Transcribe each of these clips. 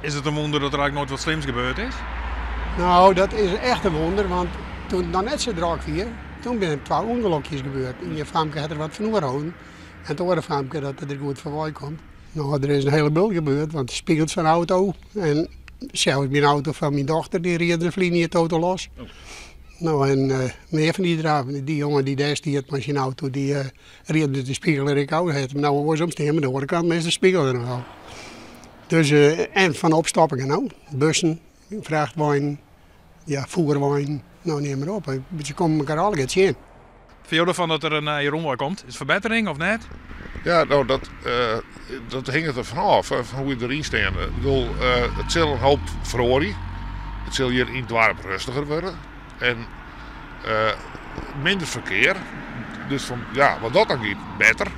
Is it in wûnder dat der eigentlik noait wat slims gebeurd is? No, dat is echt in wûnder, want doe't it noch net sa drok wie, doe binne der twa ûngelokjes gebeurd. Ien famke hat der wat fan oerholden en it oare famke dat er der goed foarwei komt. No, der is in hiele bult gebeurd, want de spegels fan de auto en sels myn auto fan myn dochter dy ried der ferline jier totaal los. No en mear fan dy draven. Dy jonge dy't dêr stiet mei syn auto, dy ried de spegel der ek ôf. Hy hat him no oarsom stean, mar de oare kant is de spegel der noch ôf. Dus en fan opstoppingen no, bussen, frachtweinen, ja foerweinen, no neam mar op. Se komme elkoar allegear tsjin. Fine jo derfan dat der in nije rûnwei komt? Is it ferbettering of net? Ja, no dat, dat hinget der fan ôf, fan hoe je deryn stean. Ik bedoel, it sil in hoop feroarje. It sil hjir yn it doarp rêstiger wurde en minder ferkear. Dus fan, ja, wat dat dan giet, better.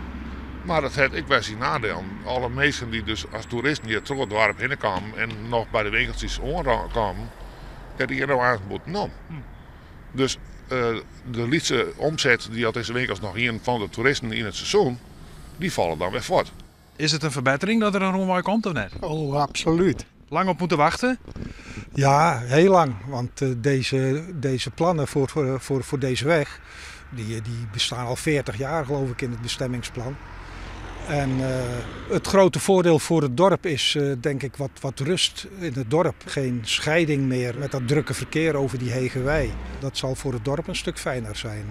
Mar it hat ek wer syn nadielen. Alle minsken dy't dus as toeristen hjir troch it doarp hinne kamen en noch by de winkeltsjes oankamen, ja, dy gean no aanst bûtenom. Dus de lytse omset dy't dizze winkels noch hienen fan de toeristen yn it seizoen, dy falle dan wer fuort. Is it in ferbettering dat der in rûnwei komt of net? Oh, absolút. Lang op moeten wachten? Ja, heel lang. Want deze plannen voor deze weg, die bestaan al 40 jaar geloof ik in het bestemmingsplan. En het grote voordeel voor het dorp is denk ik wat rust in het dorp. Geen scheiding meer met dat drukke verkeer over die Hegewei. Dat zal voor het dorp een stuk fijner zijn.